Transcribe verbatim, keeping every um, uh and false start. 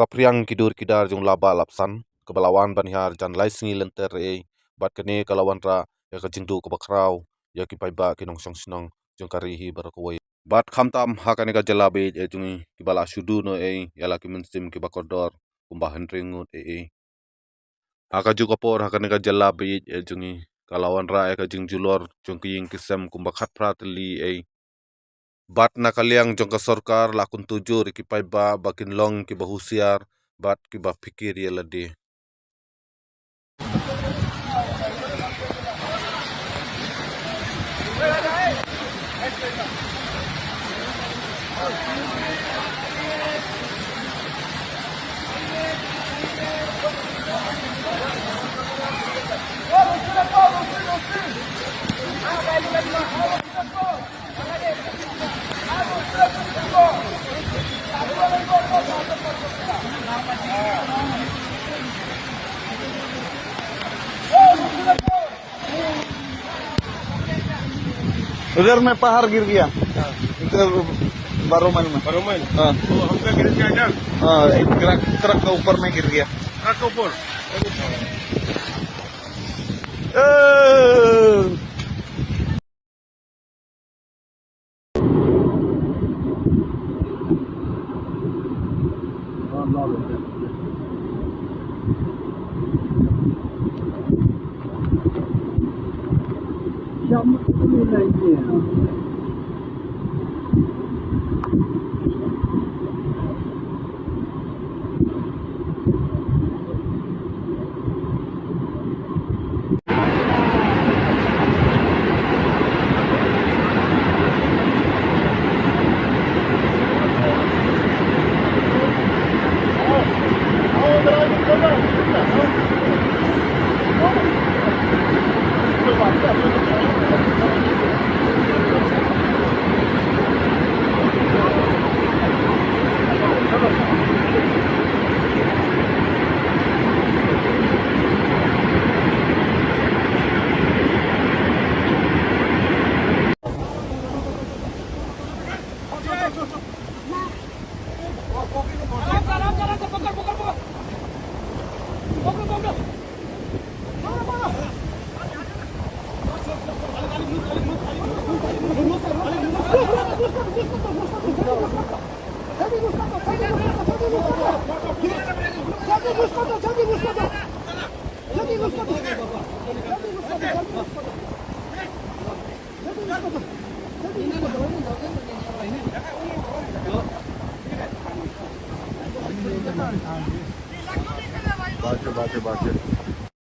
Ka phriang ki dur ki dar jong laba lapsan kaba la wan ban hiar jan lai sngi lynter ei, bad kane ka la wanrah ïa ka jingduh kaba khraw ïa ki paidbah ki nongshong shnong jong ka ri hi baroh kawei. Bad khamtam ha kane ka jylla ba ïeit ei jong ngi kiba la shu duh noh ei ïa la ki mynsiem kiba kordor kumba hynriew ngut ei ei. Ha kajuh ka por ha kane ka jylla ba ïeit ei jong ngi ka la wanrah ïa ka jingjulor jong ki ïing ki sem kumba khatphra tylli ei. Bad na ka liang jong ka sorkar la kyntu jur ïa ki paidbah ba kin long kiba husiar bad kiba phikir ïa lade. उधर में पहाड़ गिर गया। हाँ। इधर बारह माइल में। बारह माइल? हाँ। तो हमका गिर गया इधर? हाँ, एक ट्रक, ट्रक के ऊपर में गिर गया। ट्रक के ऊपर? ए! बाकी, बाकी, बाकी।